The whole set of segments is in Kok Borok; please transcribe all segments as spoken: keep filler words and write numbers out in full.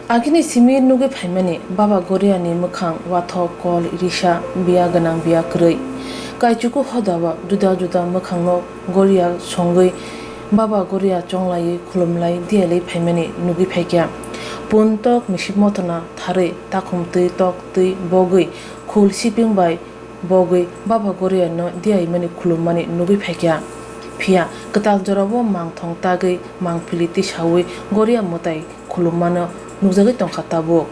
Agini simi nugwi phaimani Baba Goriani mwkhang wathok, kol, risa, biya gwnang, biya kwrwi. Kaichuku hodao juda juda mwkhangno Goria songwi Baba Goria chonglaiwi khulumlai diyalai phaimani nugwi phaikha. Pun tok misip motona tharwi takhum twi tok twi bogwi khul siping bai bogwi Baba Goriano diyaimani khulummani nugwi phaikha. Phiya kwtal jorao mangthong tagwi mangpili tisawi Goria mwtai khulummano nukjagwi tongkha tabuk.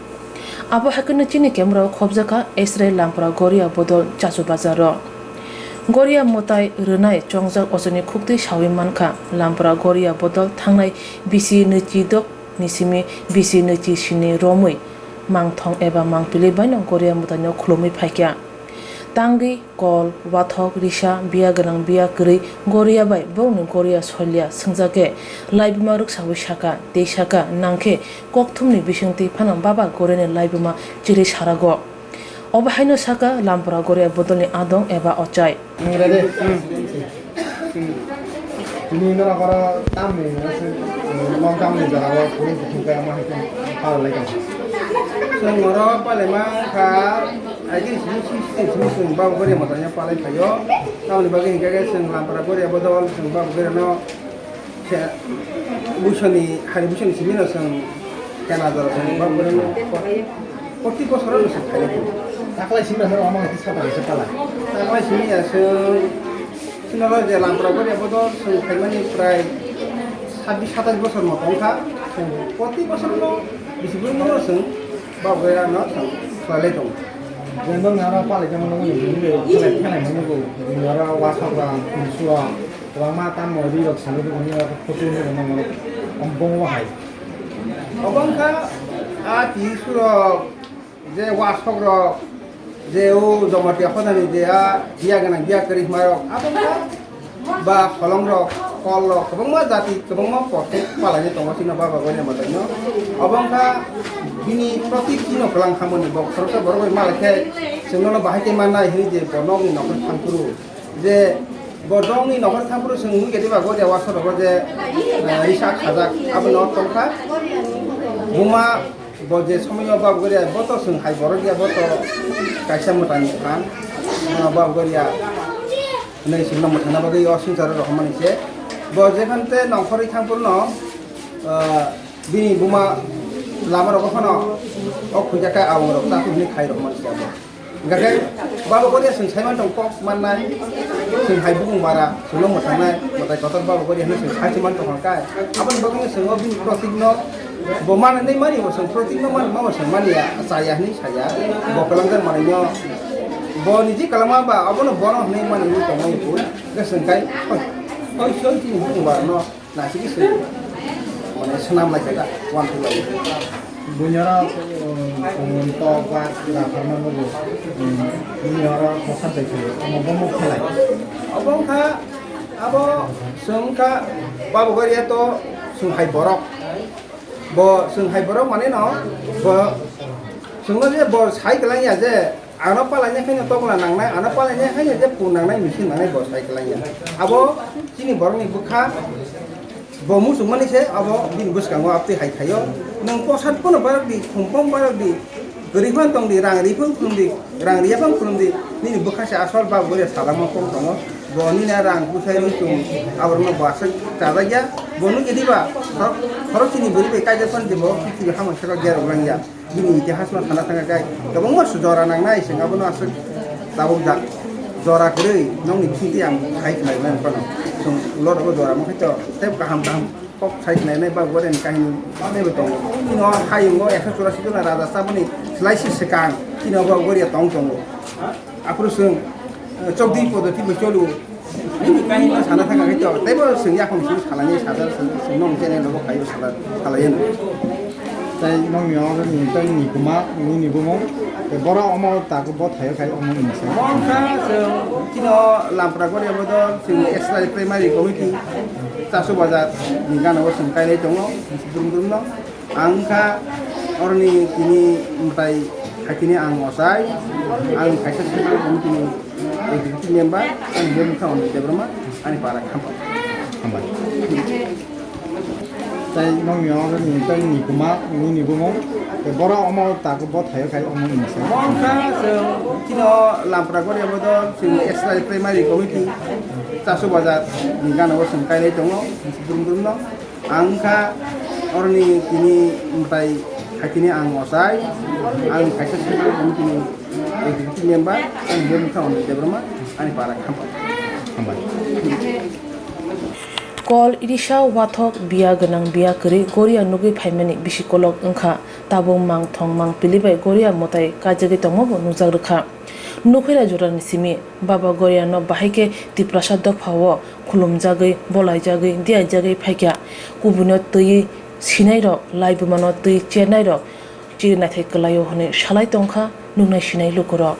Abo haikheno chini camera o khobjakha Esrai Lampra Goria bodol Chachu Bazar o. Goria mwtai rwnai chongjak ochoni khuktwi sawi mankha Lampra Goria bodol thangnai bisi nwichidok ni simi bisi nwichi sini romwi mangthong eba mangpili baino Goria mwtaino khulumwi phaikha. Tangwi kol, wathok, risa, biya gwnang, biya kwrwi, Goria bai borokni Goria soilya swngjak khe laibuma rwksawi sakha tei sakha, nangkhe kokthumni bisingtwi phano Baba Goriani laibuma chirwi sarago. Obo haino sakha Lampra Goria bodolni adong eba ochai. Tini norok oro tamni lockdown ni jora o phuru kuthum khe omo hai khe palai tong. Chwng oro palaima wngkha, I think simi sixty sixty simi chwng Baba Goria mwtaino palai phaio. Tamoni bagwi hinkhe khe chwng Lampra Goria bodol chwng Baba Goria no khe buisoni, hari buisoni simi no chwng kena jora chwng Baba Goria no proti bosoro no chwng khailai tongo. Taklai simi no omo hai khe sata hai khe palai. Taklai simi ya chwng Sinalo je Lampra Goria bodol chwng phaimani prai sabbish satais bosor no tongkha. Chwng proti bosor no bisi bwrwi no chwng Baba Goria no chwng khlailai tongo. Je nwng aro palai tongmani nwng nini khlai khlai mani bo. Nwng aro wasok rok, tissue rok, kwbangma tamo ri rok simi rok nini aro photo ni rok nang aro omo bo hai. Obo wngkha a tissue rok. Je wasok rok, je o Jamatia hodani je a biya gwnang biya kwrwi hwnba rok, abo wngkha ba holong rok, kol rok, kwbangma jati, kwbangma porti palaini tongo chini Baba Goria mwtaino. Obo wngkha bini protik chini kwlang khamani, bo khoroksa borok bai malai khe chwng nono bahai khe mannai hinwi je bo nokni nokhor thangphuru. Je bo jongni nokhor thangphuru chwng nukya diba, Goria wasorogo je, eh, risa khajak, abo nok tongkha. Buma bo je somoyo Baba Goria, bo to chwng hai borok ya, bo to kaisa mwtangni phan. Bono Baba Goria hwnwi chwngno mwthangna bagwi o swngcharo rohormani se. Bo jephante nongkhorwi thangphuru no, eh, bini buma lama rogo phano o khuja khe awang rok chakhwi hwnwi khai rohormani se abo. Hingkha khe Baba Goria chwng sai mantong kok mannai, chwng hai bukung bara, chwngno mwthangnai, mwtai kotor Baba Goria hwnwi chwng sai se mantong kha kai. Aboni bagwino chwng o bini protikno bo manwi mani, bo chwng protikno manwi ma bo chwng mani ya, cha ya hwnwi sa ya. Bo kwlangjak manwino, bo niji kwlangma ba, abono bono hwnwi manwi tongmani bo. Hingkhe chwng kai, oi, oi, soi chini bukung barano. Naisingwi se, mane, swnam lai kha da, uantwi lai. Buini oro, um, um, tok ba, da, pharma nugo, um, buini oro, kosa bai khe, omo bo muk khe lai. Obo wngkha, abo chwng wngkha, Baba Goria to chwng hai borok. Bo chwng hai borok mane no, bo chwngno je bo sai kwlangya je, ano palaini khaino tokla nangnai, ano palaini khaino je pun nangnai, misin nangnai, bo sai kwlangya. Abo chini borokni bwkha, bo muchungmani se abo bini bwskango abtwi hai khaio. Nwng posat pono barok di, khum pom barok di, kwrwi phano tong di, rang ri phano khulum di, rang riya phano khulum di, nini bwkha se asol Baba Goria salangma kok tongo. Bo nini a rang bwsai muchung aborokno bo aswk chajakya. Bo nukya diba, khorok, khorok chini bwrwi bai kaijak phano je bo kithi hamai saka gerok langya. Bini itihasno sana thangkha khe kwbangma jora nangnai, chwng abono aswk tabukjak. Jora kwrwi nokni bisingtwi ang hai khlai mano phano. Chwng ulo rogo jora mankhe to tei kaham kaham kok sai khlainai Baba Goriani kahini teibo tongo. Chini o hayungo ekso churasi jona raja chaboni slai si swkang chini o Baba Goria tong tongo. Aphuru chwng, eh, chokdwi podoti bai cholu. Nini kahini no sana thangkha khe to, teibo chwng yaphang chwng salani sajak chwng, chwng nong chene logo khaio sala, salai ano. Tei nongni o ni tei ni kuma, nini bumung, tei borok omo tak bo thaio khai omo ni se. Omo wngkha chwng chini o Lampra Goria bodol chwng Extra Primary Committee Chasu Bazar ni gana o chwng kailai tongo, brum brum no. Ang wngkha oroni tini mwtai hakini ang ochai, ang kaisa central committee ni executive member, ang bo wngkha Amit Debbarma, ani para khampa. Hambai. Tei nokni oro ni tei ni kuma nini bumung. Tei borok omo tak bo thaio khai omo ni se. Wngkha chwng chino Lampra Goria bodol chwng extra primary committee Chasu Bazar ni gana o chwng kailai tongo brum brum no. Ang kha oroni tini mwtai hakini ang osai, ang kaisa central committee ni executive member, ang bo wngkha Amit Debbarma, ani para khe hambai. Hambai. Kol irisa wathok biya gwnang biya kwrwi Goria nugwi phaimani bisi kolok wngkha, tabuk mang thong mang pili bai Goria mwtai kaijagwi tongma bo nukjak rwkha. Nukhwira jorani simi Baba Goria no bahai khe Tiprasa dopha o khulumjagwi, bolaijagwi, diyaijagwi phaikha. Kubui no twiwi sinai rok, laibuma no twi chernai rok chiri naithai kwlaio hwnwi salai tongkha nuknai sinai lukurok.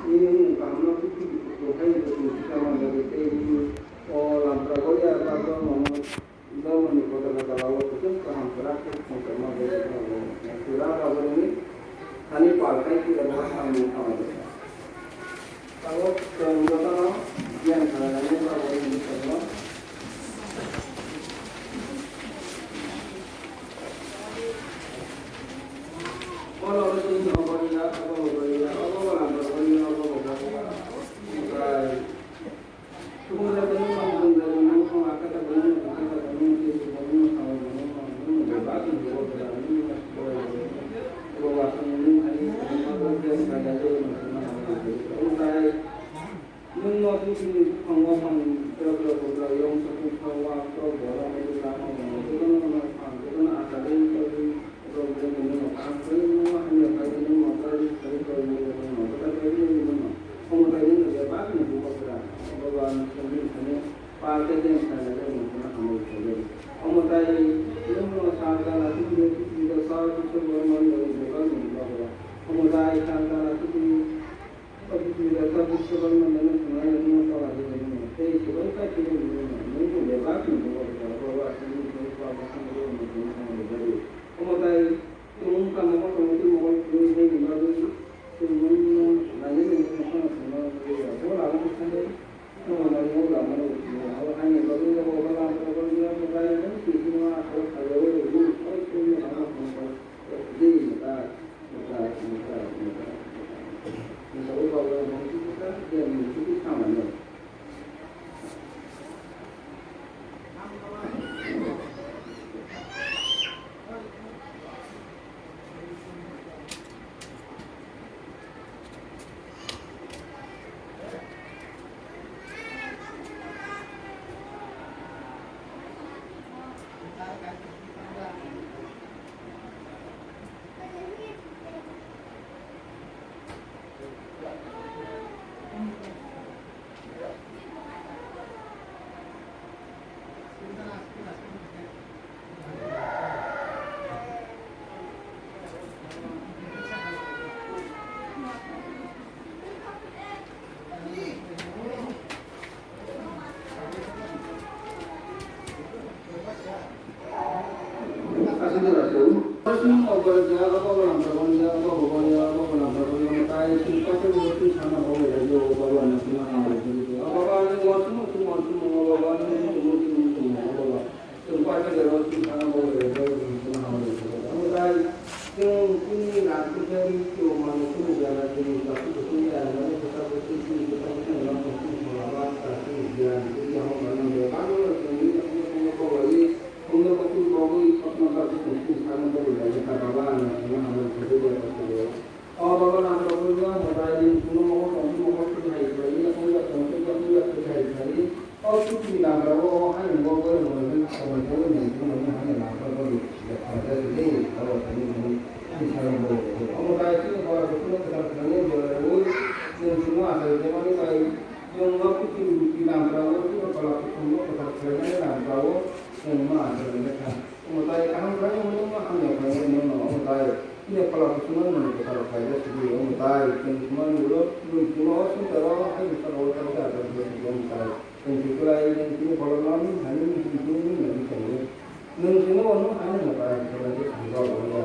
Nini mung kaham no twi twi kutung hai bo tong kisa man jagwi tei nini o Lampra Goria ba Dormo no Dormo ni kotor kotor o kutung kaham kwrak khe khongthokma bo tongkha bo. Kwrak abo nini thani pal khai khe abo samung tamo bo. Abo chwng jotono giyan khlainani ba bo nini kotor. Nwng no twi twi buphango phan bwrok rok bwrok yong sokwi kha, wa kwrwk borok no twi lama mwngo, jotono no phan, jotono achai tongwi rok je tongwi rok ang twi nwng no hamya khai twi nwng no twi twi twi twi twi twi twi twi twi twi twi twi. Omo tai nwng no bebak ni bubagra, boba nwng songwi thani pa khe je sai lai jak nwng no hamwi khaijak. Omo tai nwng no sal gana twi twi twi twi twi sa twi twi twi twi twi twi twi twi. Omo tai sal gana twi twi. Jemon tai nwng no piti ruti lamprao, tini phola kuthumno kwthar khlainani lamprao nwng ma achai wngkha. Omo tai kaham khlainai hwnwi ma hamya khlainai nwng no omo tai tini phola kuthumno nwng kwthar khlaijak sidi omo tai chwng thumani ulo nwng chwngno o swngcharo haini saka o tai da da sidi omo tai chwng thwikwlai nwng tini pholano nwng haini nwng tini nwng nai tongwi nwng chwngno o nwng haini mwtai khlaijak sidi omo.